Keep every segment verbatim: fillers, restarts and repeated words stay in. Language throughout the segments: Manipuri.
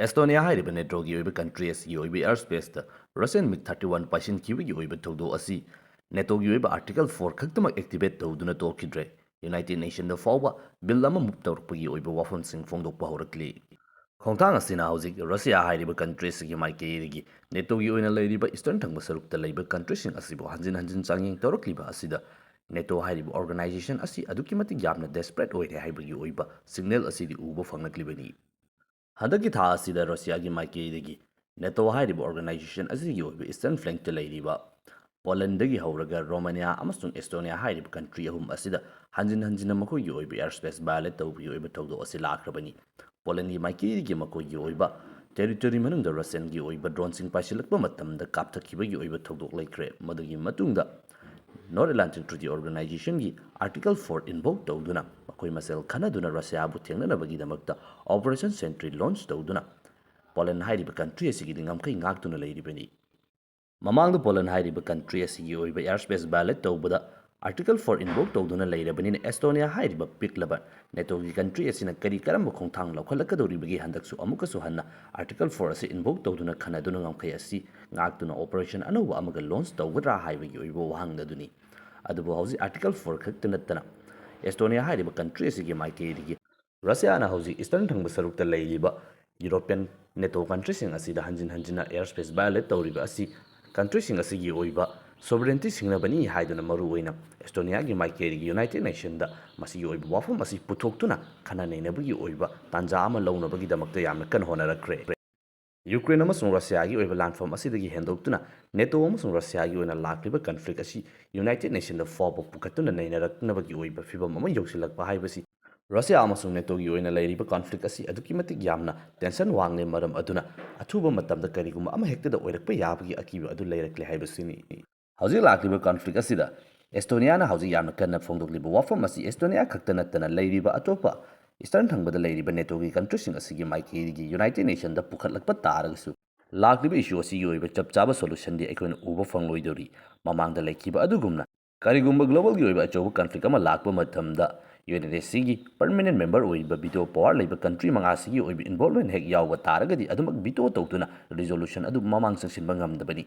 ꯑꯦꯁꯇꯣꯅꯤꯌꯥ ꯍꯥꯏꯔꯤꯕ NATOꯒꯤ ꯑꯣꯏꯕ country ꯑꯁꯤꯒꯤ ꯑꯣꯏꯕ air spaceꯇ Russian MiG thirty one ꯄꯥꯏꯁꯤꯟꯈꯤꯕꯒꯤ ꯑꯣꯏꯕ ꯊꯧꯗꯣꯛ ꯑꯁꯤ NATOꯒꯤ ꯑꯣꯏꯕ Article four ꯈꯛꯇꯃꯛ activate ꯇꯧꯗꯨꯅ ꯇꯣꯛꯈꯤꯗ꯭ꯔꯦ꯫ United Nationꯗ ꯐꯥꯎꯕ bill ꯑꯃ move ꯇꯧꯔꯛꯄꯒꯤ ꯑꯣꯏꯕ ꯋꯥꯐꯝꯁꯤꯡ ꯐꯣꯡꯗꯣꯛꯄ ꯍꯧꯔꯛꯂꯤ꯫ ꯈꯣꯡꯊꯥꯡ ꯑꯁꯤꯅ ꯍꯧꯖꯤꯛ Russia ꯍꯥꯏꯔꯤꯕ country ꯑꯁꯤꯒꯤ ꯃꯥꯏꯀꯩꯗꯒꯤ NATOꯒꯤ ꯑꯣꯏꯅ ꯂꯩꯔꯤꯕ eastern ꯊꯪꯕ ꯁꯔꯨꯛꯇ ꯂꯩꯕ countryꯁꯤꯡ ꯑꯁꯤꯕꯨ ꯍꯟꯖꯤꯟ ꯍꯟꯖꯤꯟ ꯆꯥꯡꯌꯦꯡ ꯇꯧꯔꯛꯂꯤꯕ ꯑꯁꯤꯗ NATO ꯍꯥꯏꯔꯤꯕ organization ꯑꯁꯤ ꯑꯗꯨꯛꯀꯤ ꯃꯇꯤꯛ ꯌꯥꯝꯅ desperate ꯑꯣꯏꯔꯦ ꯍꯥꯏꯕꯒꯤ ꯑꯣꯏꯕ signal ꯑꯁꯤꯗꯤ ꯎꯕ ꯐꯪꯂꯛꯂꯤꯕꯅꯤ꯫ ꯍꯟꯗꯛꯀꯤ ꯊꯥ ꯑꯁꯤꯗ Russiaꯒꯤ ꯃꯥꯏꯀꯩꯗꯒꯤ NATO ꯍꯥꯏꯔꯤꯕ organization ꯑꯁꯤꯒꯤ ꯑꯣꯏꯕ eastern flankꯇ ꯂꯩꯔꯤꯕ Polandꯗꯒꯤ ꯍꯧꯔꯒ Romania ꯑꯃꯁꯨꯡ Estonia ꯍꯥꯏꯔꯤꯕ country ꯑꯍꯨꯝ ꯑꯁꯤꯗ ꯍꯟꯖꯤꯟ ꯍꯟꯖꯤꯟꯅ ꯃꯈꯣꯏꯒꯤ ꯑꯣꯏꯕ air space violate ꯇꯧꯕꯒꯤ ꯑꯣꯏꯕ ꯊꯧꯗꯣꯛ ꯑꯁꯤ ꯂꯥꯛꯈ꯭ꯔꯕꯅꯤ꯫ Polandꯒꯤ ꯃꯥꯏꯀꯩꯗꯒꯤ ꯃꯈꯣꯏꯒꯤ ꯑꯣꯏꯕ territory ꯃꯅꯨꯡꯗ Russianꯒꯤ ꯑꯣꯏꯕ droneꯁꯤꯡ ꯄꯥꯏꯁꯤꯜꯂꯛꯄ ꯃꯇꯝꯗ ꯀꯥꯞꯊꯠꯈꯤꯕꯒꯤ ꯑꯣꯏꯕ ꯊꯧꯗꯣꯛ ꯂꯩꯈ꯭ꯔꯦ꯫ ꯃꯗꯨꯒꯤ ꯃꯇꯨꯡꯗ North Atlantic Treaty Organizationꯒꯤ Article four invoke ꯇꯧꯗꯨꯅ ꯃꯈꯣꯏ ꯃꯁꯦꯜ ꯈꯟꯅꯗꯨꯅ Russiaꯕꯨ ꯊꯦꯡꯅꯅꯕꯒꯤꯗꯃꯛꯇ Operation Sentry launch ꯇꯧꯗꯨꯅ Poland ꯍꯥꯏꯔꯤꯕ country ꯑꯁꯤꯒꯤꯗꯤ ꯉꯝꯈꯩ ꯉꯥꯛꯇꯨꯅ ꯂꯩꯔꯤꯕꯅꯤ꯫ ꯃꯃꯥꯡꯗ Poland ꯍꯥꯏꯔꯤꯕ country ꯑꯁꯤꯒꯤ ꯑꯣꯏꯕ air space violate ꯇꯧꯕꯗ Article four invoke ꯇꯧꯗꯨꯅ ꯂꯩꯔꯕꯅꯤꯅ Estonia ꯍꯥꯏꯔꯤꯕ ꯄꯤꯛꯂꯕ NATOꯒꯤ country ꯑꯁꯤꯅ ꯀꯔꯤ ꯀꯔꯝꯕ ꯈꯣꯡꯊꯥꯡ ꯂꯧꯈꯠꯂꯛꯀꯗꯧꯔꯤꯕꯒꯦ? ꯍꯟꯗꯛꯁꯨ ꯑꯃꯨꯛꯀꯁꯨ ꯍꯟꯅ Article four ꯑꯁꯤ invoke ꯇꯧꯗꯨꯅ ꯈꯟꯅꯗꯨꯅ ꯉꯝꯈꯩ ꯑꯁꯤ ꯉꯥꯛꯇꯨꯅ operation ꯑꯅꯧꯕ ꯑꯃꯒ launch ꯇꯧꯒꯗ꯭ꯔꯥ ꯍꯥꯏꯕꯒꯤ ꯑꯣꯏꯕ ꯋꯥꯍꯪ ꯑꯗꯨꯅꯤ꯫ ꯑꯗꯨꯕꯨ ꯍꯧꯖꯤꯛ Article four ꯈꯛꯇ ꯅꯠꯇꯅ Estonia ꯍꯥꯏꯔꯤꯕ country ꯑꯁꯤꯒꯤ ꯃꯥꯏꯀꯩꯗꯒꯤ Russiaꯅ ꯍꯧꯖꯤꯛ eastern ꯊꯪꯕ ꯁꯔꯨꯛꯇ ꯂꯩꯔꯤꯕ European NATO countryꯁꯤꯡ ꯑꯁꯤꯗ ꯍꯟꯖꯤꯟ ꯍꯟꯖꯤꯟꯅ air space violate ꯇꯧꯔꯤꯕ ꯑꯁꯤ countryꯁꯤꯡ ꯑꯁꯤꯒꯤ ꯑꯣꯏꯕ sovereignty ꯁꯤꯡꯅꯕꯅꯤ ꯍꯥꯏꯗꯨꯅ ꯃꯔꯨꯑꯣꯏꯅ Estoniaꯒꯤ ꯃꯥꯏꯀꯩꯗꯒꯤ United Nationꯗ ꯃꯁꯤꯒꯤ ꯑꯣꯏꯕ ꯋꯥꯐꯝ ꯑꯁꯤ ꯄꯨꯊꯣꯛꯇꯨꯅ ꯈꯟꯅ ꯅꯩꯅꯕꯒꯤ ꯑꯣꯏꯕ ꯇꯥꯟꯖꯥ ꯑꯃ ꯂꯧꯅꯕꯒꯤꯗꯃꯛꯇ ꯌꯥꯝꯅ ꯀꯟꯅ ꯍꯣꯠꯅꯔꯛꯈ꯭ꯔꯦ꯫ Ukraine ꯑꯃꯁꯨꯡ Russiaꯒꯤ ꯑꯣꯏꯕ ꯂꯥꯟꯐꯝ ꯑꯁꯤꯗꯒꯤ ꯍꯦꯟꯗꯣꯛꯇꯨꯅ NATO ꯑꯃꯁꯨꯡ Russiaꯒꯤ ꯑꯣꯏꯅ ꯂꯥꯛꯂꯤꯕ conflict ꯑꯁꯤ United Nationꯗ ꯐꯥꯎꯕ ꯄꯨꯈꯠꯇꯨꯅ ꯅꯩꯅꯔꯛꯅꯕꯒꯤ ꯑꯣꯏꯕ ꯐꯤꯚꯝ ꯑꯃ ꯌꯧꯁꯤꯜꯂꯛꯄ ꯍꯥꯏꯕꯁꯤ Russia ꯑꯃꯁꯨꯡ NATOꯒꯤ ꯑꯣꯏꯅ ꯂꯩꯔꯤꯕ conflict ꯑꯁꯤ ꯑꯗꯨꯛꯀꯤ ꯃꯇꯤꯛ ꯌꯥꯝꯅ tension ꯋꯥꯡꯂꯦ, ꯃꯔꯝ ꯑꯗꯨꯅ ꯑꯊꯨꯕ ꯃꯇꯝꯗ ꯀꯔꯤꯒꯨꯝꯕ ꯑꯃ ꯍꯦꯛꯇꯗ ꯑꯣꯏꯔꯛꯄ ꯌꯥꯕꯒꯤ ꯑꯀꯤꯕ ꯑꯗꯨ ꯂꯩꯔꯛꯂꯦ ꯍꯥꯏꯕꯁꯤꯅꯤ꯫ ꯍꯧꯖꯤꯛ ꯂꯥꯛꯂꯤꯕ conflict ꯑꯁꯤꯗ Estoniaꯅ ꯍꯧꯖꯤꯛ ꯌꯥꯝꯅ ꯀꯟꯅ ꯐꯣꯡꯗꯣꯛꯂꯤꯕ ꯋꯥꯐꯝ ꯑꯁꯤ Estonia ꯈꯛꯇ ꯅꯠꯇꯅ ꯂꯩꯔꯤꯕ ꯑꯇꯣꯞꯄ eastern ꯊꯪꯕꯗ ꯂꯩꯔꯤꯕ NATOꯒꯤ countryꯁꯤꯡ ꯑꯁꯤꯒꯤ ꯃꯥꯏꯀꯩꯗꯒꯤ United Nationꯗ ꯄꯨꯈꯠꯂꯛꯄ ꯇꯥꯔꯒꯁꯨ ꯂꯥꯛꯂꯤꯕ issue ꯑꯁꯤꯒꯤ ꯑꯣꯏꯕ ꯆꯞ ꯆꯥꯕ solutionꯗꯤ ꯑꯩꯈꯣꯏꯅ ꯎꯕ ꯐꯪꯂꯣꯏꯗꯧꯔꯤ꯫ ꯃꯃꯥꯡꯗ ꯂꯩꯈꯤꯕ ꯑꯗꯨꯒꯨꯝꯅ ꯀꯔꯤꯒꯨꯝꯕ globalꯒꯤ ꯑꯣꯏꯕ ꯑꯆꯧꯕ conflict ꯑꯃ ꯂꯥꯛꯄ ꯃꯇꯝꯗ ꯌꯨ ꯑꯦꯟ ꯑꯦꯁ ꯁꯤꯒꯤ ꯄꯔꯃꯅꯦꯟ ꯃꯦꯝꯕꯔ ꯑꯣꯏꯔꯤꯕ ꯚꯤꯇꯣ ꯄꯋꯥꯔ ꯂꯩꯕ ꯀꯟꯇ꯭ꯔꯤ ꯃꯉꯥꯁꯤꯒꯤ ꯑꯣꯏꯕ ꯏꯟꯚꯣꯜꯚꯃꯦꯟ ꯍꯦꯛ ꯌꯥꯎꯕ ꯇꯥꯔꯒꯗꯤ ꯑꯗꯨꯃꯛ ꯚꯤꯇꯣ ꯇꯧꯗꯨꯅ ꯔꯤꯖꯣꯂꯨꯁꯟ ꯑꯗꯨ ꯃꯃꯥꯡ ꯆꯪꯁꯤꯟꯕ ꯉꯝꯗꯕꯅꯤ꯫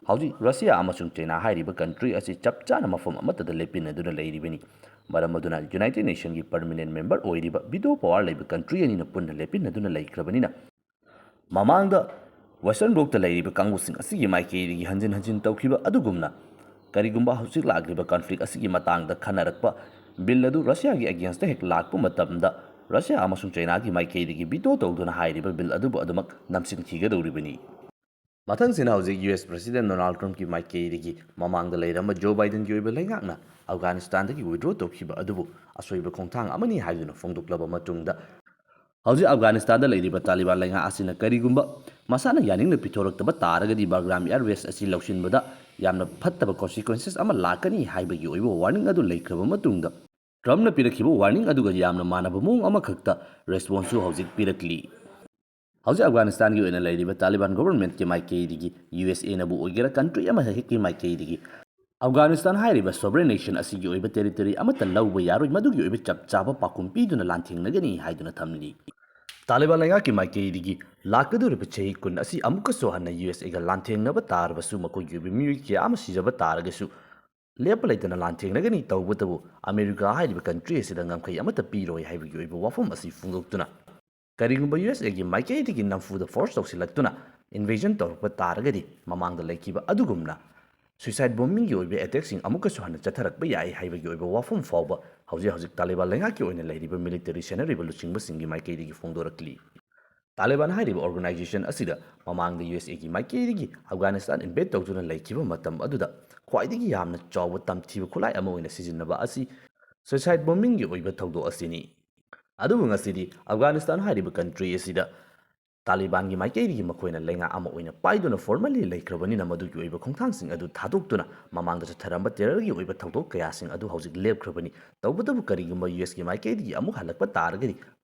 ꯍꯧꯖꯤꯛ ꯔꯁꯤꯌꯥ ꯑꯃꯁꯨꯡ ꯆꯩꯅꯥ ꯍꯥꯏꯔꯤꯕ ꯀꯟꯇ꯭ꯔꯤ ꯑꯁꯤ ꯆꯞ ꯆꯥꯅ ꯃꯐꯝ ꯑꯃꯠꯇꯗ ꯂꯦꯞꯄꯤꯟꯅꯗꯨꯅ ꯂꯩꯔꯤꯕꯅꯤ꯫ ꯃꯔꯝ ꯑꯗꯨꯅ ꯌꯨꯅꯥꯏꯇꯦꯗ ꯅꯦꯁꯟꯒꯤ ꯄꯔꯃꯅꯦꯟ ꯃꯦꯝꯕꯔ ꯑꯣꯏꯔꯤꯕ ꯚꯤꯇꯣ ꯄꯋꯥꯔ ꯂꯩꯕ ꯀꯟꯇ꯭ꯔꯤ ꯑꯅꯤꯅ ꯄꯨꯟꯅ ꯂꯦꯞꯄꯤꯟꯅꯗꯨꯅ ꯂꯩꯈ꯭ꯔꯕꯅꯤꯅ, ꯃꯃꯥꯡꯗ ꯋꯦꯁꯇꯔꯟ ꯕ꯭ꯂꯣꯛꯇ ꯂꯩꯔꯤꯕ ꯀꯥꯡꯕꯨꯁꯤꯡ ꯑꯁꯤꯒꯤ ꯃꯥꯏꯀꯩꯗꯒꯤ ꯍꯟꯖꯤꯟ ꯍꯟꯖꯤꯟ ꯇꯧꯈꯤꯕ ꯑꯗꯨꯒꯨꯝꯅ, ꯀꯔꯤꯒꯨꯝꯕ ꯍꯧꯖꯤꯛ ꯂꯥꯛꯂꯤꯕ ꯀꯟꯐ꯭ꯂꯤꯛ ꯑꯁꯤꯒꯤ ꯃꯇꯥꯡꯗ ꯈꯟꯅꯔꯛꯄ ꯕꯤꯜ ꯑꯗꯨ ꯔꯁꯤꯌꯥꯒꯤ ꯑꯦꯒꯦꯟꯁꯇ ꯍꯦꯛ ꯂꯥꯛꯄ ꯃꯇꯝꯗ, ꯔꯁꯤꯌꯥ ꯑꯃꯁꯨꯡ ꯆꯩꯅꯥꯒꯤ ꯃꯥꯏꯀꯩꯗꯒꯤ ꯚꯤꯇꯣ ꯇꯧꯗꯨꯅ ꯍꯥꯏꯔꯤꯕ ꯕꯤꯜ ꯑꯗꯨꯕꯨ ꯑꯗꯨꯃꯛ ꯅꯝꯁꯤꯟꯈꯤꯒꯗꯧꯔꯤꯕꯅꯤ꯫ ꯃꯊꯪꯁꯤꯅ ꯍꯧꯖꯤꯛ ꯌꯨ ꯑꯦꯁ ꯄ꯭ꯔꯦꯁꯤꯗꯦꯟ ꯗꯣꯅꯥꯜꯗ ꯇ꯭ꯔꯝꯞꯀꯤ ꯃꯥꯏꯀꯩꯗꯒꯤ ꯃꯃꯥꯡꯗ ꯂꯩꯔꯝꯕ ꯖꯣ ꯕꯥꯏꯗꯟꯒꯤ ꯑꯣꯏꯕ ꯂꯩꯉꯥꯛꯅ ꯑꯐꯒꯥꯅꯤꯁꯇꯥꯟꯗꯒꯤ ꯋꯤꯗ꯭ꯔꯣ ꯇꯧꯈꯤꯕ ꯑꯗꯨꯕꯨ ꯑꯁꯣꯏꯕ ꯈꯣꯡꯊꯥꯡ ꯑꯃꯅꯤ ꯍꯥꯏꯗꯨꯅ ꯐꯣꯡꯗꯣꯛꯂꯕ ꯃꯇꯨꯡꯗ, ꯍꯧꯖꯤꯛ ꯑꯐꯒꯥꯅꯤꯁꯇꯥꯟꯗ ꯂꯩꯔꯤꯕ ꯇꯥꯂꯤꯕꯥꯟ ꯂꯩꯉꯥꯛ ꯑꯁꯤꯅ ꯀꯔꯤꯒꯨꯝꯕ ꯃꯁꯥꯅ ꯌꯥꯅꯤꯡꯅ ꯄꯤꯊꯣꯔꯛꯇꯕ ꯇꯥꯔꯒꯗꯤ ꯕꯥꯒ꯭ꯔꯥꯝ ꯑꯦꯌꯔꯕꯦꯁ ꯑꯁꯤ ꯂꯧꯁꯤꯟꯕꯗ ꯌꯥꯝꯅ ꯐꯠꯇꯕ ꯀꯣꯟꯁꯤꯀ꯭ꯋꯦꯟꯁꯦꯁ ꯑꯃ ꯂꯥꯛꯀꯅꯤ ꯍꯥꯏꯕꯒꯤ ꯑꯣꯏꯕ ꯋꯥꯔꯅꯤꯡ ꯑꯗꯨ ꯂꯩꯈ꯭ꯔꯕ ꯃꯇꯨꯡꯗ, ꯇ꯭ꯔꯝꯞꯅ ꯄꯤꯔꯛꯈꯤꯕ ꯋꯥꯔꯅꯤꯡ ꯑꯗꯨꯒ ꯌꯥꯝꯅ ꯃꯥꯟꯅꯕ ꯃꯑꯣꯡ ꯑꯃꯈꯛꯇ ꯔꯦꯁꯄꯣꯟꯁꯁꯨ ꯍꯧꯖꯤꯛ ꯄꯤꯔꯛꯂꯤ꯫ ꯍꯧꯖꯤꯛ ꯑꯐꯒꯥꯅꯤꯁꯇꯥꯟꯒꯤ ꯑꯣꯏꯅ ꯂꯩꯔꯤꯕ ꯇꯥꯂꯤꯕꯥꯟ ꯒꯣꯚꯔꯟꯃꯦꯟꯠꯀꯤ ꯃꯥꯏꯀꯩꯗꯒꯤ, ꯌꯨ ꯑꯦꯁ ꯑꯦꯅꯕꯨ ꯑꯣꯏꯒꯦꯔꯥ, ꯀꯟꯇ꯭ꯔꯤ ꯑꯃ ꯍꯦꯛꯀꯤ ꯃꯥꯏꯀꯩꯗꯒꯤ, ꯑꯐꯒꯥꯅꯤꯁꯇꯥꯟ ꯍꯥꯏꯔꯤꯕ ꯁꯣꯚꯔꯦꯟ ꯅꯦꯁꯟ ꯑꯁꯤꯒꯤ ꯑꯣꯏꯕ ꯇꯦꯔꯤꯇꯣꯔꯤ ꯑꯃꯠꯇ ꯂꯧꯕ ꯌꯥꯔꯣꯏ, ꯃꯗꯨꯒꯤ ꯑꯣꯏꯕ ꯆꯞ ꯆꯥꯕ ꯄꯥꯎꯈꯨꯝ ꯄꯤꯗꯨꯅ ꯂꯥꯟꯊꯦꯡꯅꯒꯅꯤ ꯍꯥꯏꯗꯨꯅ ꯊꯝꯂꯤ꯫ ꯇꯥꯂꯤꯕꯥꯟ ꯂꯩꯉꯥꯛꯀꯤ ꯃꯥꯏꯀꯩꯗꯒꯤ ꯂꯥꯛꯀꯗꯧꯔꯤꯕ ꯆꯍꯤ ꯀꯨꯟ ꯑꯁꯤ ꯑꯃꯨꯛꯀꯁꯨ ꯍꯟꯅ ꯌꯨ ꯑꯦꯁ ꯑꯦꯒ ꯂꯥꯟꯊꯦꯡꯅꯕ ꯇꯥꯔꯕꯁꯨ, ꯃꯈꯣꯏꯒꯤ ꯑꯣꯏꯕ ꯃꯤꯑꯣꯏ ꯀꯌꯥ ꯑꯃ ꯁꯤꯖꯕ ꯇꯥꯔꯒꯁꯨ, ꯂꯦꯞꯄ ꯂꯩꯇꯅ ꯂꯥꯟꯊꯦꯡꯅꯒꯅꯤ꯫ ꯇꯧꯕꯇꯕꯨ ꯑꯃꯦꯔꯤꯀꯥ ꯍꯥꯏꯔꯤꯕ ꯀꯟꯇ꯭ꯔꯤ ꯑꯁꯤꯗ ꯉꯝꯈꯩ ꯑꯃꯠꯇ ꯄꯤꯔꯣꯏ ꯍꯥꯏꯕꯒꯤ ꯑꯣꯏꯕ ꯋꯥꯐꯝ ꯑꯁꯤ ꯐꯣꯡꯗꯣꯛꯇꯨꯅ, ꯀꯔꯤꯒꯨꯝꯕ ꯌꯨ ꯑꯦꯁ ꯑꯦꯒꯤ ꯃꯥꯏꯀꯩꯗꯒꯤ ꯅꯝꯐꯨꯗ ꯐꯣꯔꯁ ꯇꯧꯁꯤꯜꯂꯛꯇꯨꯅ ꯏꯟꯚꯦꯖꯟ ꯇꯧꯔꯛꯄ ꯇꯥꯔꯒꯗꯤ, ꯃꯃꯥꯡꯗ ꯂꯩꯈꯤꯕ ꯑꯗꯨꯒꯨꯝꯅ ꯁꯨꯏꯁꯥꯏꯠ ꯕꯣꯝꯕꯤꯡꯒꯤ ꯑꯣꯏꯕ ꯑꯦꯇꯦꯛꯁꯤꯡ ꯑꯃꯨꯛꯀꯁꯨ ꯍꯟꯅ ꯆꯠꯊꯔꯛꯄ ꯌꯥꯏ ꯍꯥꯏꯕꯒꯤ ꯑꯣꯏꯕ ꯋꯥꯐꯝ ꯐꯥꯎꯕ ꯍꯧꯖꯤꯛ ꯍꯧꯖꯤꯛ ꯇꯥꯂꯤꯕꯥꯟ ꯂꯩꯉꯥꯛꯀꯤ ꯑꯣꯏꯅ ꯂꯩꯔꯤꯕ ꯃꯤꯂꯤꯇꯔꯤ ꯁꯦꯟꯅꯔꯤꯕ ꯂꯨꯆꯤꯡꯕꯁꯤꯡꯒꯤ ꯃꯥꯏꯀꯩꯗꯒꯤ ꯐꯣꯡꯗꯣꯔꯛꯂꯤ꯫ ꯇꯥꯂꯤꯕꯥꯟ ꯍꯥꯏꯔꯤꯕ ꯑꯣꯔꯒꯅꯥꯏꯖꯦꯁꯟ ꯑꯁꯤꯗ ꯃꯃꯥꯡꯗ ꯌꯨ ꯑꯦꯁ ꯑꯦꯒꯤ ꯃꯥꯏꯀꯩꯗꯒꯤ ꯑꯐꯒꯥꯅꯤꯁꯇꯥꯟ ꯏꯟꯚꯦꯗ ꯇꯧꯗꯨꯅ ꯂꯩꯈꯤꯕ ꯃꯇꯝ ꯑꯗꯨꯗ ꯈ꯭ꯋꯥꯏꯗꯒꯤ ꯌꯥꯝꯅ ꯆꯥꯎꯕ ꯇꯝꯊꯤꯕ ꯈꯨꯠꯂꯥꯏ ꯑꯃ ꯑꯣꯏꯅ ꯁꯤꯖꯤꯟꯅꯕ ꯑꯁꯤ ꯁꯨꯏꯁꯥꯏꯠ ꯕꯣꯝꯕꯤꯡꯒꯤ ꯑꯣꯏꯕ ꯊꯧꯗꯣꯛ ꯑꯁꯤꯅꯤ꯫ ꯑꯗꯨꯕꯨ ꯉꯁꯤꯗꯤ ꯑꯐꯒꯥꯅꯤꯁꯇꯥꯟ ꯍꯥꯏꯔꯤꯕ ꯀꯟꯇ꯭ꯔꯤ ꯑꯁꯤꯗ ꯇꯥꯂꯤꯕꯥꯟꯒꯤ ꯃꯥꯏꯀꯩꯗꯒꯤ ꯃꯈꯣꯏꯅ ꯂꯩꯉꯥꯛ ꯑꯃ ꯑꯣꯏꯅ ꯄꯥꯏꯗꯨꯅ ꯐꯣꯔꯃꯦꯜꯂꯤ ꯂꯩꯈ꯭ꯔꯕꯅꯤꯅ, ꯃꯗꯨꯒꯤ ꯑꯣꯏꯕ ꯈꯣꯡꯊꯥꯡꯁꯤꯡ ꯑꯗꯨ ꯊꯥꯗꯣꯛꯇꯨꯅ ꯃꯃꯥꯡꯗ ꯆꯠꯊꯔꯝꯕ ꯇꯦꯔꯔꯒꯤ ꯑꯣꯏꯕ ꯊꯧꯗꯣꯛ ꯀꯌꯥꯁꯤꯡ ꯑꯗꯨ ꯍꯧꯖꯤꯛ ꯂꯦꯞꯈ꯭ꯔꯕꯅꯤ꯫ ꯇꯧꯕꯇꯕꯨ ꯀꯔꯤꯒꯨꯝꯕ ꯌꯨ ꯑꯦꯁꯀꯤ ꯃꯥꯏꯀꯩꯗꯒꯤ ꯑꯃꯨꯛ ꯍꯜꯂꯛꯄ ꯇꯥꯔꯒꯗꯤ,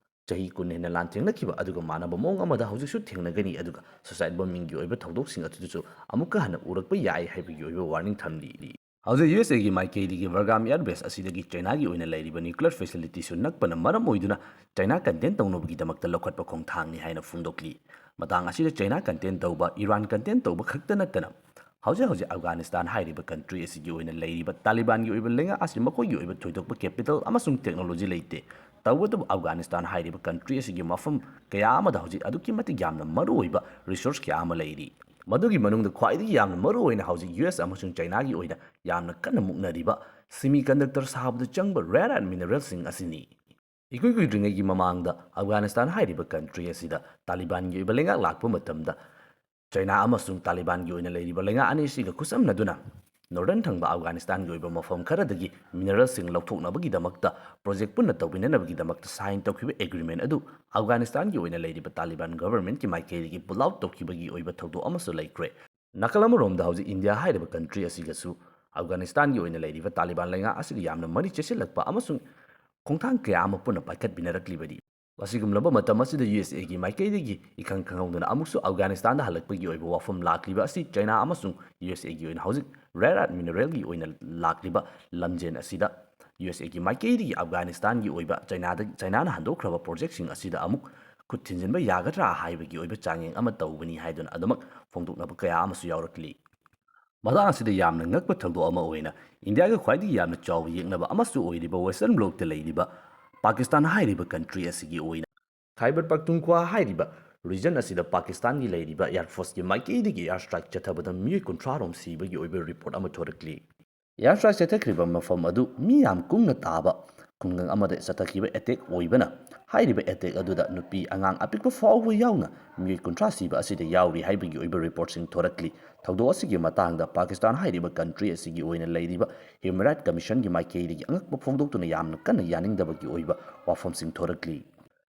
ꯆꯍꯤ ꯀꯨꯟ ꯍꯦꯟꯅ ꯂꯥꯟꯊꯦꯡꯅꯈꯤꯕ ꯑꯗꯨꯒ ꯃꯥꯟꯅꯕ ꯃꯑꯣꯡ ꯑꯃꯗ ꯍꯧꯖꯤꯛꯁꯨ ꯊꯦꯡꯅꯒꯅꯤ, ꯑꯗꯨꯒ ꯁꯨꯏꯁꯥꯏꯠ ꯕꯣꯝꯕꯤꯡꯒꯤ ꯑꯣꯏꯕ ꯊꯧꯗꯣꯛꯁꯤꯡ ꯑꯗꯨꯗꯁꯨ ꯑꯃꯨꯛꯀ ꯍꯟꯅ ꯎꯔꯛꯄ ꯌꯥꯏ ꯍꯥꯏꯕꯒꯤ ꯑꯣꯏꯕ ꯋꯥꯔꯅꯤꯡ ꯊꯝꯂꯤ꯫ ꯍꯧꯖꯤꯛ ꯌꯨ ꯑꯦꯁ ꯑꯦꯒꯤ ꯃꯥꯏꯀꯩꯗꯒꯤ ꯕꯔꯒꯥꯝ ꯑꯦꯌꯔꯕꯦꯁ ꯑꯁꯤꯗꯒꯤ ꯆꯥꯏꯅꯥꯒꯤ ꯑꯣꯏꯅ ꯂꯩꯔꯤꯕ ꯅ꯭ꯌꯨꯀ꯭ꯂꯤꯌꯔ ꯐꯦꯁꯤꯂꯤꯇꯤꯁꯨ ꯅꯛꯄꯅ ꯃꯔꯝ ꯑꯣꯏꯗꯨꯅ ꯆꯥꯏꯅꯥ ꯀꯟꯇꯦꯟ ꯇꯧꯅꯕꯒꯤꯗꯃꯛꯇ ꯂꯧꯈꯠꯄ ꯈꯣꯡꯊꯥꯡꯅꯤ ꯍꯥꯏꯅ ꯐꯣꯡꯗꯣꯛꯂꯤ꯫ ꯃꯇꯥꯡ ꯑꯁꯤꯗ ꯆꯥꯏꯅꯥ ꯀꯟꯇꯦꯟ ꯇꯧꯕ, ꯏꯔꯥꯟ ꯀꯟꯇꯦꯟ ꯇꯧꯕ ꯈꯛꯇ ꯅꯠꯇꯅ ꯍꯧꯖꯤꯛ ꯍꯧꯖꯤꯛ ꯑꯐꯒꯥꯅꯤꯁꯇꯥꯟ ꯍꯥꯏꯔꯤꯕ ꯀꯟꯇ꯭ꯔꯤ ꯑꯁꯤꯒꯤ ꯑꯣꯏꯅ ꯂꯩꯔꯤꯕ ꯇꯥꯂꯤꯕꯥꯟꯒꯤ ꯑꯣꯏꯕ ꯂꯩꯉꯥꯛ ꯑꯁꯤ ꯃꯈꯣꯏꯒꯤ ꯑꯣꯏꯕ ꯊꯣꯏꯗꯣꯛꯄ ꯀꯦꯄꯤꯇꯦꯜ ꯑꯃꯁꯨꯡ ꯇꯦꯛꯅꯣꯂꯣꯖꯤ ꯂꯩꯇꯦ꯫ ꯇꯧꯕꯇꯕꯨ ꯑꯐꯒꯥꯅꯤꯁꯇꯥꯟ ꯍꯥꯏꯔꯤꯕ ꯀꯟꯇ꯭ꯔꯤ ꯑꯁꯤꯒꯤ ꯃꯐꯝ ꯀꯌꯥ ꯑꯃꯗ ꯍꯧꯖꯤꯛ ꯑꯗꯨꯛꯀꯤ ꯃꯇꯤꯛ ꯌꯥꯝꯅ ꯃꯔꯨꯑꯣꯏꯕ ꯔꯤꯁꯣꯔꯁ ꯀꯌꯥ ꯑꯃ ꯂꯩꯔꯤ꯫ ꯃꯗꯨꯒꯤ ꯃꯅꯨꯡꯗ ꯈ꯭ꯋꯥꯏꯗꯒꯤ ꯌꯥꯝꯅ ꯃꯔꯨꯑꯣꯏꯅ ꯍꯧꯖꯤꯛ ꯌꯨ ꯑꯦꯁ ꯑꯃꯁꯨꯡ ꯆꯥꯏꯅꯥꯒꯤ ꯑꯣꯏꯅ ꯌꯥꯝꯅ ꯀꯟꯅ ꯃꯨꯛꯅꯔꯤꯕ ꯁꯤꯃꯤ ꯀꯟꯗꯛꯇꯔ ꯁꯥꯕꯗ ꯆꯪꯕ ꯔꯦꯌꯔ ꯑꯔꯊ ꯃꯤꯅꯔꯦꯜꯁꯤꯡ ꯑꯁꯤꯅꯤ꯫ ꯏꯀꯨꯏ ꯀꯨꯏꯗ꯭ꯔꯤꯉꯩꯒꯤ ꯃꯃꯥꯡꯗ ꯑꯐꯒꯥꯅꯤꯁꯇꯥꯟ ꯍꯥꯏꯔꯤꯕ ꯀꯟꯇ꯭ꯔꯤ ꯑꯁꯤꯗ ꯇꯥꯂꯤꯕꯥꯟꯒꯤ ꯑꯣꯏꯕ ꯂꯩꯉꯥꯛ ꯂꯥꯛꯄ ꯃꯇꯝꯗ ꯆꯥꯏꯅꯥ ꯑꯃꯁꯨꯡ ꯇꯥꯂꯤꯕꯥꯟꯒꯤ ꯑꯣꯏꯅ ꯂꯩꯔꯤꯕ ꯂꯩꯉꯥꯛ ꯑꯅꯤꯁꯤꯒ ꯈꯨꯠꯁꯝꯅꯗꯨꯅ ꯅꯣꯔꯗꯔꯟ ꯊꯪꯕ ꯑꯐꯒꯥꯅꯤꯁꯇꯥꯟꯒꯤ ꯑꯣꯏꯕ ꯃꯐꯝ ꯈꯔꯗꯒꯤ ꯃꯤꯅꯔꯦꯜꯁꯤꯡ ꯂꯧꯊꯣꯛꯅꯕꯒꯤꯗꯃꯛꯇ ꯄ꯭ꯔꯣꯖꯦꯛ ꯄꯨꯟꯅ ꯇꯧꯃꯤꯟꯅꯅꯕꯒꯤꯗꯃꯛꯇ ꯁꯥꯏꯟ ꯇꯧꯈꯤꯕ ꯑꯦꯒ꯭ꯔꯤꯃꯦꯟ ꯑꯗꯨ ꯑꯐꯒꯥꯅꯤꯁꯇꯥꯟꯒꯤ ꯑꯣꯏꯅ ꯂꯩꯔꯤꯕ ꯇꯥꯂꯤꯕꯥꯟ ꯒꯚꯔꯟꯃꯦꯟꯠꯀꯤ ꯃꯥꯏꯀꯩꯗꯒꯤ ꯄꯨꯜ ꯑꯥꯎꯠ ꯇꯧꯈꯤꯕꯒꯤ ꯑꯣꯏꯕ ꯊꯧꯗꯣꯛ ꯑꯃꯁꯨ ꯂꯩꯈ꯭ꯔꯦ꯫ ꯅꯥꯀꯜ ꯑꯃꯔꯣꯝꯗ ꯍꯧꯖꯤꯛ ꯏꯟꯗꯤꯌꯥ ꯍꯥꯏꯔꯤꯕ ꯀꯟꯇ꯭ꯔꯤ ꯑꯁꯤꯒꯁꯨ ꯑꯐꯒꯥꯅꯤꯁꯇꯥꯟꯒꯤ ꯑꯣꯏꯅ ꯂꯩꯔꯤꯕ ꯇꯥꯂꯤꯕꯥꯟ ꯂꯩꯉꯥꯛ ꯑꯁꯤꯒ ꯌꯥꯝꯅ ꯃꯔꯤ ꯆꯦꯁꯤꯜꯂꯛꯄ ꯑꯃꯁꯨꯡ ꯈꯣꯡꯊꯥꯡ ꯀꯌꯥ ꯑꯃ ꯄꯨꯟꯅ ꯄꯥꯏꯈꯠꯃꯤꯟꯅꯔꯛꯂꯤꯕꯅꯤ꯫ ꯑꯁꯤꯒꯨꯝꯂꯕ ꯃꯇꯝ ꯑꯁꯤꯗ ꯌꯨ ꯑꯦꯁ ꯑꯦꯒꯤ ꯃꯥꯏꯀꯩꯗꯒꯤ ꯏꯈꯪ ꯈꯪꯍꯧꯗꯅ ꯑꯃꯨꯛꯁꯨ ꯑꯐꯒꯥꯅꯤꯁꯇꯥꯟꯗ ꯍꯜꯂꯛꯄꯒꯤ ꯑꯣꯏꯕ ꯋꯥꯐꯝ ꯂꯥꯛꯂꯤꯕ ꯑꯁꯤ ꯆꯥꯏꯅꯥ ꯑꯃꯁꯨꯡ ꯌꯨ ꯑꯦꯁ ꯑꯦꯒꯤ ꯑꯣꯏꯅ ꯍꯧꯖꯤꯛ ꯔꯦꯌꯔ ꯑꯔꯊ ꯃꯤꯅꯔꯦꯜꯒꯤ ꯑꯣꯏꯅ ꯂꯥꯛꯂꯤꯕ ꯂꯝꯖꯦꯟ ꯑꯁꯤꯗ ꯌꯨ ꯑꯦꯁ ꯑꯦꯒꯤ ꯃꯥꯏꯀꯩꯗꯒꯤ ꯑꯐꯒꯥꯅꯤꯁꯇꯥꯟꯒꯤ ꯑꯣꯏꯕ ꯆꯥꯏꯅꯥꯗ, ꯆꯥꯏꯅꯥꯅ ꯍꯟꯗꯣꯛꯈ꯭ꯔꯕ ꯄ꯭ꯔꯣꯖꯦꯛꯁꯤꯡ ꯑꯁꯤꯗ ꯑꯃꯨꯛ ꯈꯨꯠ ꯊꯤꯟꯖꯤꯟꯕ ꯌꯥꯒꯗ꯭ꯔꯥ ꯍꯥꯏꯕꯒꯤ ꯑꯣꯏꯕ ꯆꯥꯡꯌꯦꯡ ꯑꯃ ꯇꯧꯕꯅꯤ ꯍꯥꯏꯗꯨꯅ ꯑꯗꯨꯃꯛ ꯐꯣꯡꯗꯣꯛꯅꯕ ꯀꯌꯥ ꯑꯃꯁꯨ ꯌꯥꯎꯔꯛꯂꯤ꯫ ꯃꯇꯥꯡ ꯑꯁꯤꯗ ꯌꯥꯝꯅ ꯉꯛꯄ ꯊꯧꯗꯣꯛ ꯑꯃ ꯑꯣꯏꯅ ꯏꯟꯗꯤꯌꯥꯒ ꯈ꯭ꯋꯥꯏꯗꯒꯤ ꯌꯥꯝꯅ ꯆꯥꯎꯕ ꯌꯦꯛꯅꯕ ꯑꯃꯁꯨ ꯑꯣꯏꯔꯤꯕ ꯋꯦꯁꯇꯔꯟ ꯕ꯭ꯂꯣꯛꯇ ꯂꯩꯔꯤꯕ ꯄꯥꯀꯤꯁꯇꯥꯟ ꯍꯥꯏꯔꯤꯕ ꯀꯟꯇ꯭ꯔꯤ ꯑꯁꯤꯒꯤ ꯑꯣꯏꯅ ꯈꯥꯏꯕꯔ ꯄꯥꯈꯇꯨꯟꯈ꯭ꯋꯥ ꯍꯥꯏꯔꯤꯕ ꯔꯤꯖꯟ ꯑꯁꯤꯗ ꯄꯥꯀꯤꯁꯇꯥꯟꯒꯤ ꯂꯩꯔꯤꯕ ꯑꯦꯌꯔ ꯐꯣꯔꯁꯀꯤ ꯃꯥꯏꯀꯩꯗꯒꯤ ꯑꯦꯌꯔ ꯁ꯭ꯇ꯭ꯔꯥꯏꯛ ꯆꯠꯊꯕꯗ ꯃꯤꯑꯣꯏ ꯀꯨꯟꯊ꯭ꯔꯥ ꯔꯣꯝ ꯁꯤꯕꯒꯤ ꯑꯣꯏꯕ ꯔꯤꯄꯣꯔꯠ ꯑꯃ ꯊꯣꯔꯛꯂꯤ꯫ ꯑꯦꯌꯔ ꯁ꯭ꯇ꯭ꯔꯥꯏꯛ ꯆꯠꯊꯈ꯭ꯔꯤꯕ ꯃꯐꯝ ꯑꯗꯨ ꯃꯤ ꯌꯥꯝ ꯀꯨꯡꯅ ꯇꯥꯕ ꯈꯨꯡꯒꯪ ꯑꯃꯗ ꯆꯠꯊꯈꯤꯕ ꯑꯦꯇꯦꯛ ꯑꯣꯏꯕꯅ, ꯍꯥꯏꯔꯤꯕ ꯑꯦꯇꯦꯛ ꯑꯗꯨꯗ ꯅꯨꯄꯤ ꯑꯉꯥꯡ ꯑꯄꯤꯛꯄ ꯐꯥꯎꯕ ꯌꯥꯎꯅ ꯃꯤꯑꯣꯏ ꯀꯨꯟꯊ꯭ꯔꯥ ꯁꯤꯕ ꯑꯁꯤꯗ ꯌꯥꯎꯔꯤ ꯍꯥꯏꯕꯒꯤ ꯑꯣꯏꯕ ꯔꯤꯄꯣꯔꯠꯁꯤꯡ ꯊꯣꯔꯛꯂꯤ꯫ ꯊꯧꯗꯣꯛ ꯑꯁꯤꯒꯤ ꯃꯇꯥꯡꯗ ꯄꯥꯀꯤꯁꯇꯥꯟ ꯍꯥꯏꯔꯤꯕ ꯀꯟꯇ꯭ꯔꯤ ꯑꯁꯤꯒꯤ ꯑꯣꯏꯅ ꯂꯩꯔꯤꯕ ꯍ꯭ꯌꯨꯃꯦꯟ ꯔꯥꯏꯠ ꯀꯃꯤꯁꯟꯒꯤ ꯃꯥꯏꯀꯩꯗꯒꯤ ꯑꯉꯛꯄ ꯐꯣꯡꯗꯣꯛꯇꯨꯅ ꯌꯥꯝꯅ ꯀꯟꯅ ꯌꯥꯅꯤꯡꯗꯕꯒꯤ ꯑꯣꯏꯕ ꯋꯥꯐꯝꯁꯤꯡ ꯊꯣꯔꯛꯂꯤ꯫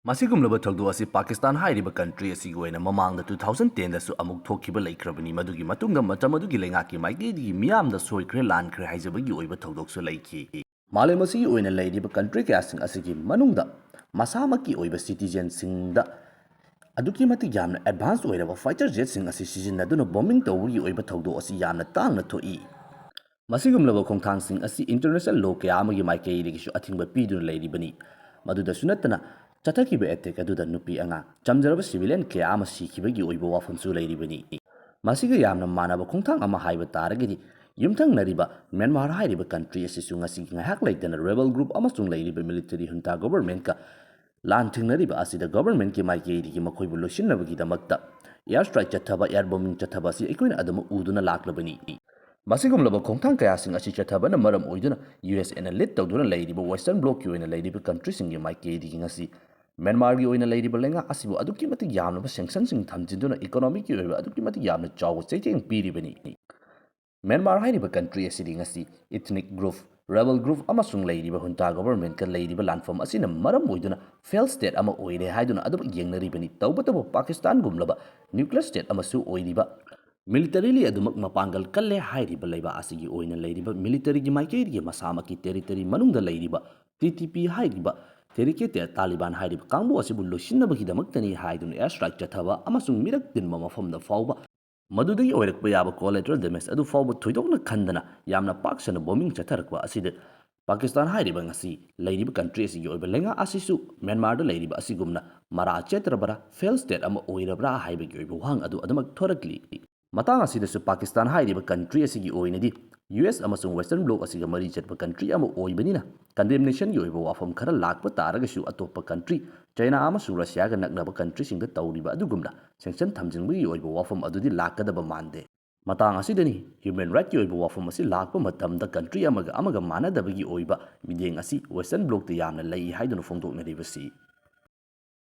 ꯃꯁꯤꯒꯨꯝꯂꯕ ꯊꯧꯗꯣꯛ ꯑꯁꯤ ꯄꯥꯀꯤꯁꯇꯥꯟ ꯍꯥꯏꯔꯤꯕ ꯀꯟꯇ꯭ꯔꯤ ꯑꯁꯤꯒꯤ ꯑꯣꯏꯅ ꯃꯃꯥꯡꯗ ꯇꯨ ꯊꯥꯎꯖꯟ ꯇꯦꯟꯗꯁꯨ ꯑꯃꯨꯛ ꯊꯣꯛꯈꯤꯕ ꯂꯩꯈ꯭ꯔꯕꯅꯤ꯫ ꯃꯗꯨꯒꯤ ꯃꯇꯨꯡꯗ ꯃꯇꯝ ꯑꯗꯨꯒꯤ ꯂꯩꯉꯥꯛꯀꯤ ꯃꯥꯏꯀꯩꯗꯒꯤ ꯃꯤꯌꯥꯝꯗ ꯁꯣꯏꯈ꯭ꯔꯦ, ꯂꯥꯟꯈ꯭ꯔꯦ ꯍꯥꯏꯖꯕꯒꯤ ꯑꯣꯏꯕ ꯊꯧꯗꯣꯛꯁꯨ ꯂꯩꯈꯤ꯫ ꯃꯥꯂꯦꯝ ꯑꯁꯤꯒꯤ ꯑꯣꯏꯅ ꯂꯩꯔꯤꯕ ꯀꯟꯇ꯭ꯔꯤ ꯀꯌꯥꯁꯤꯡ ꯑꯁꯤꯒꯤ ꯃꯅꯨꯡꯗ ꯃꯁꯥꯃꯛꯀꯤ ꯑꯣꯏꯕ ꯁꯤꯇꯤꯖꯦꯟꯁꯤꯡꯗ ꯑꯗꯨꯛꯀꯤ ꯃꯇꯤꯛ ꯌꯥꯝꯅ ꯑꯦꯗꯚꯥꯟꯁ ꯑꯣꯏꯔꯕ ꯐꯥꯏꯇꯔ ꯖꯦꯠꯁꯤꯡ ꯑꯁꯤ ꯁꯤꯖꯤꯟꯅꯗꯨꯅ ꯕꯣꯝꯕꯤꯡ ꯇꯧꯕꯒꯤ ꯑꯣꯏꯕ ꯊꯧꯗꯣꯛ ꯑꯁꯤ ꯌꯥꯝꯅ ꯇꯥꯡꯅ ꯊꯣꯛꯏ꯫ ꯃꯁꯤꯒꯨꯝꯂꯕ ꯈꯣꯡꯊꯥꯡꯁꯤꯡ ꯑꯁꯤ international law ꯀꯌꯥ ꯑꯃꯒꯤ ꯃꯥꯏꯀꯩꯗꯒꯤꯁꯨ ꯑꯊꯤꯡꯕ ꯄꯤꯗꯨꯅ ꯂꯩꯔꯤꯕꯅꯤ꯫ ꯃꯗꯨꯗꯁꯨ ꯅꯠꯇꯅ, ꯆꯠꯊꯈꯤꯕ attack ꯑꯗꯨꯗ ꯅꯨꯄꯤ ꯑꯉꯥꯡ, ꯆꯝꯖꯔꯕ civilian ꯀꯌꯥ ꯑꯃ ꯁꯤꯈꯤꯕꯒꯤ ꯑꯣꯏꯕ ꯋꯥꯐꯝꯁꯨ ꯂꯩꯔꯤꯕꯅꯤ꯫ ꯃꯁꯤꯒ ꯌꯥꯝꯅ ꯃꯥꯟꯅꯕ ꯈꯣꯡꯊꯥꯡ ꯑꯃ ꯍꯥꯏꯕ ꯇꯥꯔꯒꯗꯤ, ꯌꯨꯝꯊꯪꯅꯔꯤꯕ ꯃ꯭ꯌꯥꯟꯃꯥꯔ ꯍꯥꯏꯔꯤꯕ country ꯑꯁꯤꯁꯨ ꯉꯁꯤꯒꯤ ꯉꯥꯏꯍꯥꯛ ꯂꯩꯇꯅ rebel group ꯑꯃꯁꯨꯡ ꯂꯩꯔꯤꯕ military junta governmentꯀ ꯂꯥꯟ ꯊꯦꯡꯅꯔꯤꯕ ꯑꯁꯤꯗ governmentꯀꯤ ꯃꯥꯏꯀꯩꯗꯒꯤ ꯃꯈꯣꯏꯕꯨ ꯂꯣꯏꯁꯤꯟꯅꯕꯒꯤꯗꯃꯛꯇ air strike ꯆꯠꯊꯕ, air bombing ꯆꯠꯊꯕ ꯑꯁꯤ ꯑꯩꯈꯣꯏꯅ ꯑꯗꯨꯃꯛ ꯎꯗꯨꯅ ꯂꯥꯛꯂꯕꯅꯤ꯫ ꯃꯁꯤꯒꯨꯝꯂꯕ ꯈꯣꯡꯊꯥꯡ ꯀꯌꯥꯁꯤꯡ ꯑꯁꯤ ꯆꯠꯊꯕꯅ ꯃꯔꯝ ꯑꯣꯏꯗꯨꯅ, USAꯅ lead ꯇꯧꯗꯨꯅ ꯂꯩꯔꯤꯕ Western Blocꯀꯤ ꯑꯣꯏꯅ ꯂꯩꯔꯤꯕ countryꯁꯤꯡꯒꯤ ꯃꯥꯏꯀꯩꯗꯒꯤ ꯉꯁꯤ ꯃ꯭ꯌꯥꯟꯃꯥꯔꯒꯤ ꯑꯣꯏꯅ ꯂꯩꯔꯤꯕ ꯂꯩꯉꯥꯛ ꯑꯁꯤꯕꯨ ꯑꯗꯨꯛꯀꯤ ꯃꯇꯤꯛ ꯌꯥꯝꯂꯕ sanctionꯁꯤꯡ ꯊꯝꯖꯤꯟꯗꯨꯅ economicꯀꯤ ꯑꯣꯏꯕ ꯑꯗꯨꯛꯀꯤ ꯃꯇꯤꯛ ꯌꯥꯝꯅ ꯆꯥꯎꯕ ꯆꯩꯊꯦꯡ ꯄꯤꯔꯤꯕꯅꯤ꯫ ꯃ꯭ꯌꯥꯟꯃꯥꯔ ꯍꯥꯏꯔꯤꯕ country ꯑꯁꯤꯗꯤ ꯉꯁꯤ ethnic group, rebel group ꯑꯃꯁꯨꯡ ꯂꯩꯔꯤꯕ junta governmentꯀ ꯂꯩꯔꯤꯕ ꯂꯥꯟꯐꯝ ꯑꯁꯤꯅ ꯃꯔꯝ ꯑꯣꯏꯗꯨꯅ fail state ꯑꯃ ꯑꯣꯏꯔꯦ ꯍꯥꯏꯗꯨꯅ ꯑꯗꯨꯃꯛ ꯌꯦꯡꯅꯔꯤꯕꯅꯤ꯫ ꯇꯧꯕꯇꯕꯨ ꯄꯥꯀꯤꯁꯇꯥꯟꯒꯨꯝꯂꯕ nuclear state ꯑꯃꯁꯨ ꯑꯣꯏꯔꯤꯕ, militaryly ꯑꯗꯨꯃꯛ ꯃꯄꯥꯡꯒꯜ ꯀꯜꯂꯦ ꯍꯥꯏꯔꯤꯕ ꯂꯩꯕꯥꯛ ꯑꯁꯤꯒꯤ ꯑꯣꯏꯅ ꯂꯩꯔꯤꯕ militaryꯒꯤ ꯃꯥꯏꯀꯩꯗꯒꯤ ꯃꯁꯥꯃꯛꯀꯤ territory ꯃꯅꯨꯡꯗ ꯂꯩꯔꯤꯕ TTP ꯍꯥꯏꯔꯤꯕ Tehrik-e-Taliban ꯍꯥꯏꯔꯤꯕ ꯀꯥꯡꯕꯨ ꯑꯁꯤꯕꯨ ꯂꯣꯏꯁꯤꯟꯅꯕꯒꯤꯗꯃꯛꯇꯅꯤ ꯍꯥꯏꯗꯨꯅ air strike ꯆꯠꯊꯕ ꯑꯃꯁꯨꯡ ꯃꯤꯔꯛ ꯇꯤꯟꯕ ꯃꯐꯝꯗ ꯐꯥꯎꯕ ꯃꯗꯨꯗꯒꯤ ꯑꯣꯏꯔꯛꯄ ꯌꯥꯕ collateral damage ꯑꯗꯨ ꯐꯥꯎꯕ ꯊꯣꯏꯗꯣꯛꯅ ꯈꯟꯗꯅ ꯌꯥꯝꯅ ꯄꯥꯛ ꯁꯟꯅ bombing ꯆꯠꯊꯔꯛꯄ ꯑꯁꯤꯗ ꯄꯥꯀꯤꯁꯇꯥꯟ ꯍꯥꯏꯔꯤꯕ ꯉꯁꯤ ꯂꯩꯔꯤꯕ country ꯑꯁꯤꯒꯤ ꯑꯣꯏꯕ ꯂꯩꯉꯥꯛ ꯑꯁꯤꯁꯨ ꯃ꯭ꯌꯥꯟꯃꯥꯔꯗ ꯂꯩꯔꯤꯕ ꯑꯁꯤꯒꯨꯝꯅ ꯃꯔꯥ ꯆꯦꯠꯇ꯭ꯔꯕ꯭ꯔꯥ, fail state ꯑꯃ ꯑꯣꯏꯔꯕ꯭ꯔꯥ ꯍꯥꯏꯕꯒꯤ ꯑꯣꯏꯕ ꯋꯥꯍꯪ ꯑꯗꯨ ꯑꯗꯨꯃꯛ ꯊꯣꯔꯛꯂꯤ꯫ ꯃꯇꯥꯡ ꯑꯁꯤꯗꯁꯨ ꯄꯥꯀꯤꯁꯇꯥꯟ ꯍꯥꯏꯔꯤꯕ country ꯑꯁꯤꯒꯤ ꯑꯣꯏꯅꯗꯤ US ꯑꯃꯁꯨꯡ Western Bloc ꯑꯁꯤꯒ ꯃꯔꯤ ꯆꯠꯄ country ꯑꯃ ꯑꯣꯏꯕꯅꯤꯅ condemnationꯒꯤ ꯑꯣꯏꯕ ꯋꯥꯐꯝ ꯈꯔ ꯂꯥꯛꯄ ꯇꯥꯔꯒꯁꯨ ꯑꯇꯣꯞꯄ country, China ꯑꯃꯁꯨꯡ Russiaꯒ ꯅꯛꯅꯕ countryꯁꯤꯡꯗ ꯇꯧꯔꯤꯕ ꯑꯗꯨꯒꯨꯝꯅ sanction ꯊꯝꯖꯤꯟꯕꯒꯤ ꯑꯣꯏꯕ ꯋꯥꯐꯝ ꯑꯗꯨꯗꯤ ꯂꯥꯛꯀꯗꯕ ꯃꯥꯟꯗꯦ꯫ ꯃꯇꯥꯡ ꯑꯁꯤꯗꯅꯤ human rightꯀꯤ ꯑꯣꯏꯕ ꯋꯥꯐꯝ ꯑꯁꯤ ꯂꯥꯛꯄ ꯃꯇꯝꯗ country ꯑꯃꯒ ꯑꯃꯒ ꯃꯥꯟꯅꯗꯕꯒꯤ ꯑꯣꯏꯕ ꯃꯤꯠꯌꯦꯡ ꯑꯁꯤ Western Blocꯇ ꯌꯥꯝꯅ ꯂꯩ ꯍꯥꯏꯗꯨꯅ ꯐꯣꯡꯗꯣꯛꯅꯔꯤꯕꯁꯤ꯫